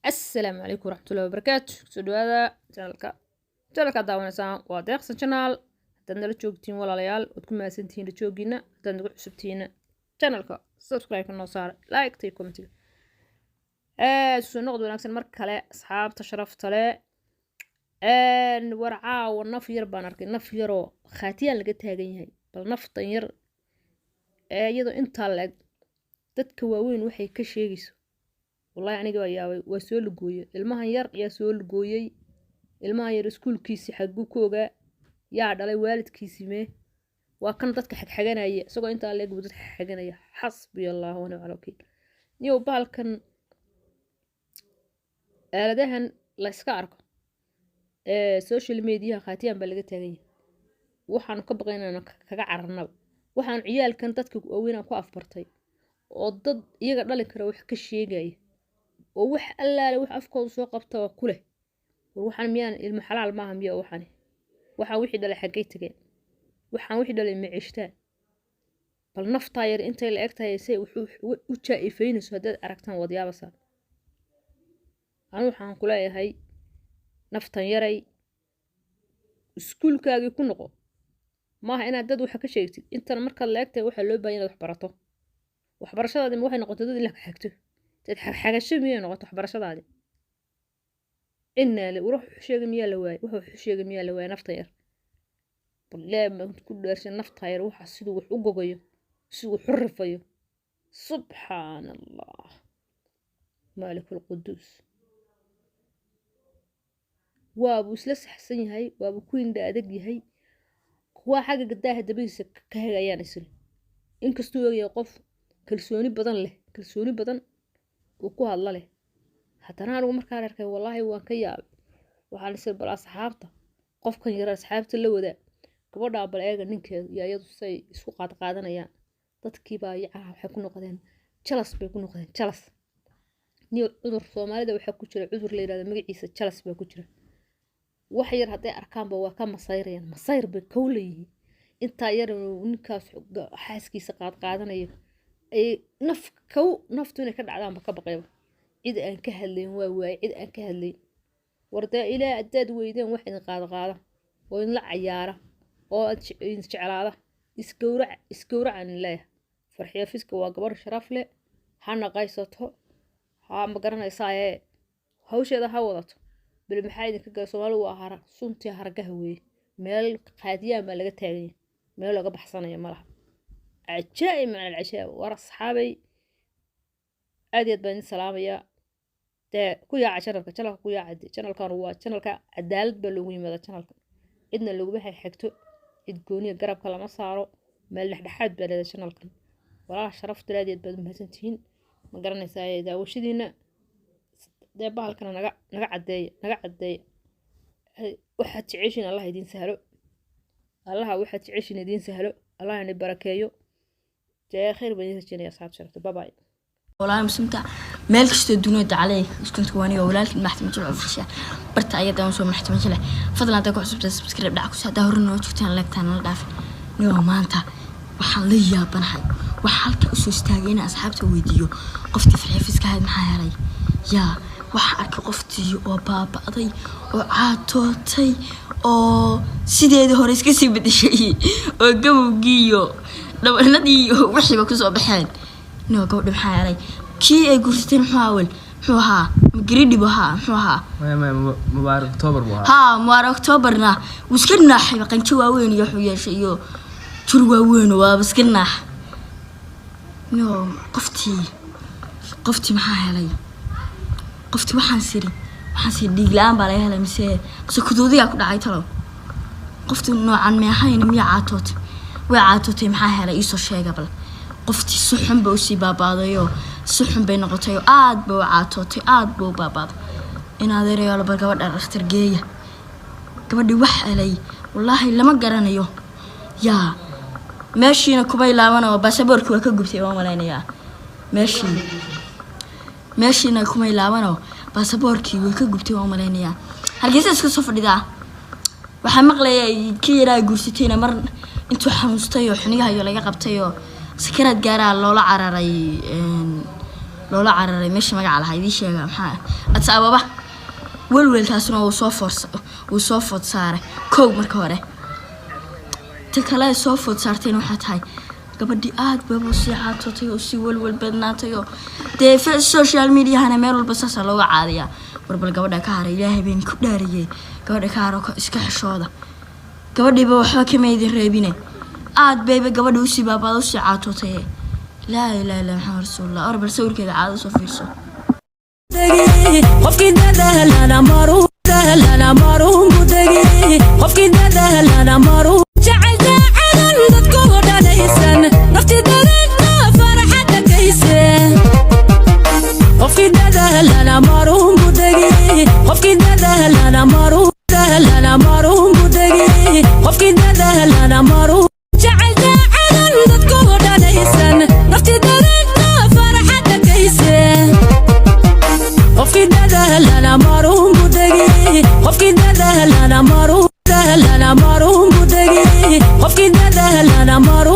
Asalaamu calaykum waraxmatullahi wabarakaatu. Soo dhawaada channelka daawanaysaan waa Deeqsan Channel. Haddaad nala joogtiin, walaalayaal, waad ku mahadsantihiin la joogiina. Haddaad nagu cusubtihiina, channelka subscribe-ka noo saara, like iyo commentiga. Soo noqod wanaagsan mar kale, asxaabta sharafta leh. War caawa naf yar baan arkay, naf yaroo khaatiyaan laga taagan yahay. Bal naftan yar ee iyadoo intaa la eg dadka waaweyn waxay ka sheegayso, wallahi aniga waa yaabay, waa soo lugooyey. Ilmahan yar yaa soo lugooyey? Ilmahan yar iskuulkiisii xaguu ku ogaa? Yaa dhalay? Waalidkiisii mee? Waa kan dadka xagxaganaya, isagoo intaa leeg buu dadka xagxaganaya. Xasbiya Allahu wa nicmal wakiil. Niyow, bahalkan aaladahan la iska arko ee social mediaha khaatiyaan baa laga taagan yahay. Waxaanu ka baqay inaanu kaga cararnaba. Waxaan ciyaalkan dadka waaweynaan ku afbartay oo dad iyaga dhali kara wax ka sheegaya oo wax allaale wax afkooda soo qabta oo ku leh. War waxaan miyaan ilmo xalaal maaha miya? Waxani waxaan wixii dhalay xaggay tageen? Waxaan wixii dhalay ma ceshtaan? Bal naftaa yar intay la eg tahay say u jaa-ifaynayso haddaad aragtaan, waad yaabasaa. Anu waxaan ku leeyahay, naftan yaray, iskuulkaagii ku noqo. Maaha inaad dad waxa ka sheegtid. Intan markaad la eg tahay waxaa loo baahan inaad wax barato. Waxbarashadaadi ma waxay noqotay dad in la xagto? Dad xagasho miyay noqoto waxbarashadaadi? Inaa war wax sheega miyaa la waayay? Wax sheega miyaa la waayay? Nafta yar balee ma ku dheershan. Nafta yar waxa siduu wax u gogayo, siduu wax u rifayo, subxaan Allah, maalikul quduus. Waabuu isla saxsan yahay, waabuu ku indha adag yahay. Kuwa xagga gadaaha dabadiisa ka hegayaan isla inkastuu eegaya qof kalsooni badan leh, kalsooni badan uu ku hadla leh, haddana anigu markaan arkay, wallaahi waan ka yaabay. Waxaan isir, bal asxaabta qofkan yara asxaabta la wadaa. Gabadhaa bal eega, ninkeedu iyo iyadu say isku qaadqaadanayaan. Dadkiibaa yacaha waxay ku noqdeen jealous bay ku noqdeen, jealous. Niyo, cudur Soomaalida waxaa ku jira cudur la yidhahdo magaciisa jealous baa ku jira. Wax yar hadday arkaanba waa ka masayrayaan, masayr bay kow leeyihiin. Intaa yar ninkaas xaaskiisa qaadqaadanayo ay naf kow naftu inay ka dhacdaanba ka baqayba. Cid aan ka hadlayn waa waaye, cid aan ka hadlayn. War dee ilaa haddaad weydeen wax idin qaadqaada oo idinla cayaara oo aad idin jeclaada, isgowrac, isgowracaan leeyahay. Farxiyo Fiska waa gabar sharaf leh, ha naqaysato, ha ma garanaysaaye, hawsheeda ha wadato. Bal maxaa idinka gala? Soomaalidu waa hara suntii hargaha weeye. Meel qaadiyaan baa laga taaganya, meel looga baxsanaya ma laha. Cajaa'ib maca alcajaa'ib. War asxaabay, aad iyo aad baan idin salaamayaa. Dee ku yaaca channelka, channelka ku yaaca. Dee channelkan waa channelka cadaalad baa loogu yimaada channelka. Cidna laguma xigto, cid gooniya garabka lama saaro, meel dhexdhexaad baa leedahay channelkan. Walaal sharafta, aad iyo aad baad u mahadsantihiin, ma garanaysaa, daawashadiina. Dee bahalkana naga caddeeya, naga caddeeya. Waxaad jeceshiin Allah idiin sahlo, Allaha waxaad jeceshiin idiin sahlo, Allah ini barakeeyo. Dee khayr baan idiin rajeynaya, asxaabta sharafta. Bye bye. Walaal muslimta meel kastoo dunida dacalay iskunta, waaniga walaalkiin Maxkamad Jil Official. Barta ayada soo Maxkamad Jil. Fadlan haddaa ku cusubtahay, subscribe dhac ku haddaa hore noo joogtaan, like-taan nala dhaafin. Niyo, maanta waxaan la yaabanahay, waxaa halka usoo istaagay inaan asxaabta weydiiyo qoftii Farxiyo Fiska ahayd maxaa helay. Yaa waxaa arkay qoftii oo baaba'day oo caatootay oo sideedii hore iska sii bedeshay oo gabowgii iyo dhabanadii iyo wixiiba kusoo baxeen. No, gabadha maxaa helay? Kii ay guursateen muxuu ahaa? Wel muxuu ahaa? Magridhi buu ahaa? Muxuu ahaa? Maya, Mubaarak October buu ahaa. Haa, Mubaarak Octoberna wuu iska naaxay. Qanjo waaweyn iyo wuxuu yeeshay iyo jur waaweyn, waaba iska naax. No, qoftii maxaa helay? Qoftii waxaan siri dhiig la-aan baa laga helay mise kuduudiyaa ku dhacay? Talow qoftii noocan meehayn miya? Caatootay, way caatootay. Maxaa helay? Iisoo sheega bal. Qoftii si xun ba usii baabaadayoo si xun bay noqotay oo aad ba u caatootay, aad ba u baabaaday. In adeerayaalo, bal gabadha dhakhtar geeya. Gabadhii wax helay wallaahi lama garanayo. Yaa meeshiina kumay laabanoo baasaboorkii waa ka gubtay waan malaynayaa. Meeshiina kumay laabanoo baasaboorkii way ka gubtay waan malaynayaa. Hargeysa iska soo fadhidaa. Waxaa maqlayay kii yaraa guursatayna mar intuu xanuunstay oo xinigaha iyo laga qabtay oo sakaraad gaaraa loola cararay. Loola cararay meesha magaca lahaa idii sheega maxaa Addis Ababa. Welwelkaasna wuu soo food saaray. Kow, marka hore ta kale ay soo food saartayna waxaa tahay gabadhii aad baba usii caatootay oo usii welwel badnaatay, oo dee social mediahana meel walba saasaa looga caadiyaa. Warbal gabadha ka haray, Ilaahay baan ku dhaariyey, gabadha ka haro, iska xishooda. Gabadhiiba waxba kama idin reebine, aad bayba gabadha usii baabaada, usii caatootay. Laa ilaaha illa Maxamed rasuulullah. Warbal sawirkeeda caado soo fiirso. Qofkii dadaalana maru dadaalana marunbu degi, qofkii dadaalana maru jecel daacadan dadku dhanaysan nafti dareenka farxadda kayse. Qofkii dadaalana marunbu degi, qofkii dadaalana maru dadaalana marunbu degi, qofkii dadaalana maru jecel daacadan dadku dhanaysan nafti dareenka farxadda kayse. Qofkii dadaalana marunbu degi, qofkii dadaalana maru dadaalana marunbu degi, qofkii dadaalana maru.